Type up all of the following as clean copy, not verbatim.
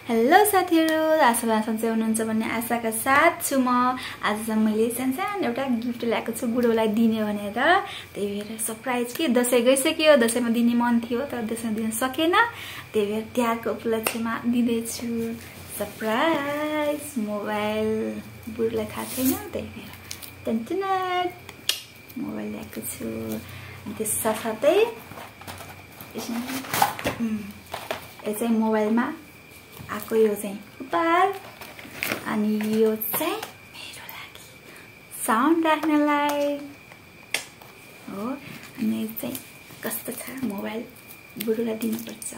Hello साथीहरु, आशालाई सन्चै हुनुहुन्छ भन्ने आशाका साथ छु म। आज चाहिँ मैले सानो एउटा गिफ्ट ल्याएको छु बुढोलाई दिने भनेर। त्यही भएर सरप्राइज के दशैं गइसक्यो, दशैंमा दिने मन थियो तर दशैंमा दिन सकेन। त्यही भएर तिहारको उपलक्ष्यमा दिँदै छु सरप्राइज मोबाइल। बुढोलाई थाहा छैन, त्यही भएर टन्टनाट मोबाइल ल्याएको छु। त्यस साथसाथै यो चाहिँ मोबाइलमा आको यो चाहिँ उपहार, अनि यो चाहिँ मेरो लागि साउन्ड राख्नलाई हो। अनि यो चाहिँ कस्तो छ मोबाइल, बुढोलाई दिनुपर्छ।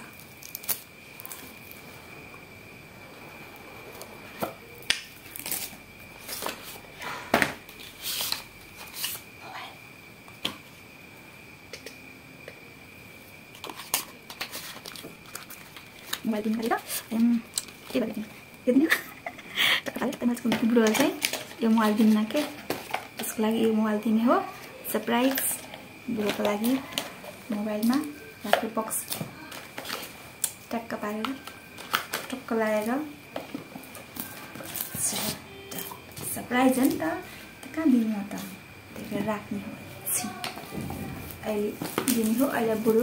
मोबाइल दिनु पऱ्यो के भयो बुढोलाई चाहिँ यो मोबाइल दिन्न के, त्यसको लागि यो मोबाइल दिने हो सरप्राइज। बुढोको लागि मोबाइलमा राख्ने बक्स ट्याक्क पारेर टक्क लगाएर सरप्राइज हो नि त, कहाँ दिनु हो त, त्यही भएर राख्ने हो। अहिले दिने हो। अहिले बुढो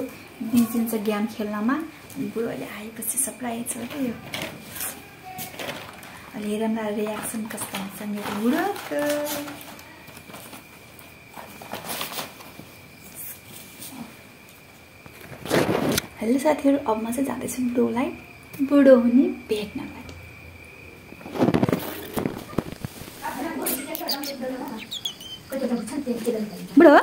बिजिन्छ गेम खेल्नमा। बुढो अहिले आएपछि सरप्राइज हो क्या यो। अहिले हेरौँ न रियाक्सन कस्तो हुन्छ मेरो बुढोको। हेलो साथीहरू, अब म चाहिँ जाँदैछु बुढोलाई बुढो हुने भेट्नलाई। बुढो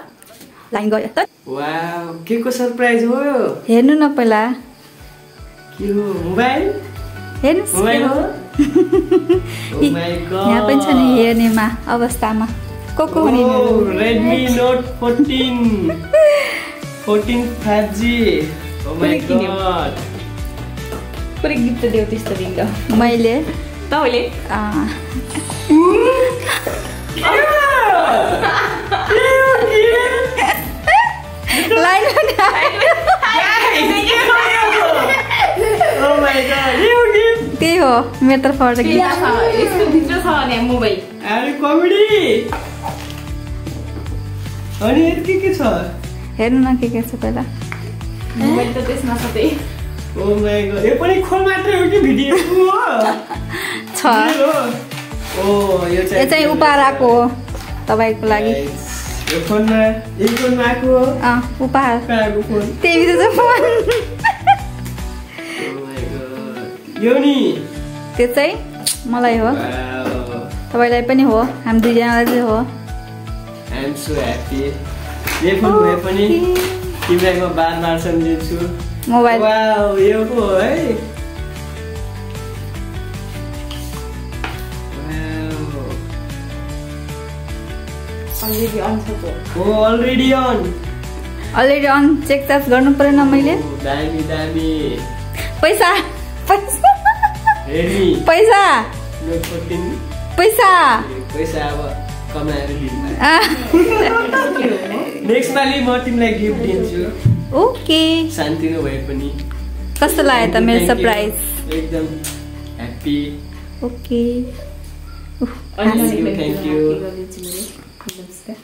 लाइन गयो त। वाउ, के को सरप्राइज हो यो? हेर्नु न पहिला के हो? मोबाइल हेर्नुस् मोबाइल हो। Oh my God, यहाँ पनि छ नि हेर्नेमा अवस्थामा को हुने। Redmi Note 14 5G। Oh my God, पुरै गिफ्ट देऊ त्यस्तो दिँदा मैले तपाईले लाइन oh my God, यो गिफ्ट त्यही हो मेरो तर्फबाट गिफ्ट। यसको भित्र छ नि मोबाइल। अरे कमेडी। अनि यति के छ? हेर्नु न के छ पहिला। मोबाइल त त्यसमा छ त्यही। Oh my God, यो पनि खोल मात्रै हो कि भिडियो हो? छ ओ यो चाहिँ उपहार आएको हो तपाईको लागि। यो फोनमा आएको हो उपहार आएको फोन। त्यही भित्र चाहिँ फोन। यो नि त्यो चाहिँ मलाई हो, तपाईलाई पनि हो, हामी दुईजनालाई चाहिँ हो। I am so happy. यो फोन भए पनि तिमीलाई म बार सम्झिन्छु। मोबाइल वाउ, यो पो हो है। अलरेडी अन छ त। ओ अलरेडी अन चेक चार्ज गर्नु पर्यो न मैले। दामी दामी पैसा हेर्नी पैसा Note 14 पैसा अब कमाएर दिनु। नेक्स्ट पालि म तिमीलाई गिफ्ट दिन्छु। ओके, शान्ति नभए पनि। कस्तो लाग्यो त मेरो सरप्राइज? एकदम ह्याप्पी। Okay, thank you. नमस्कार।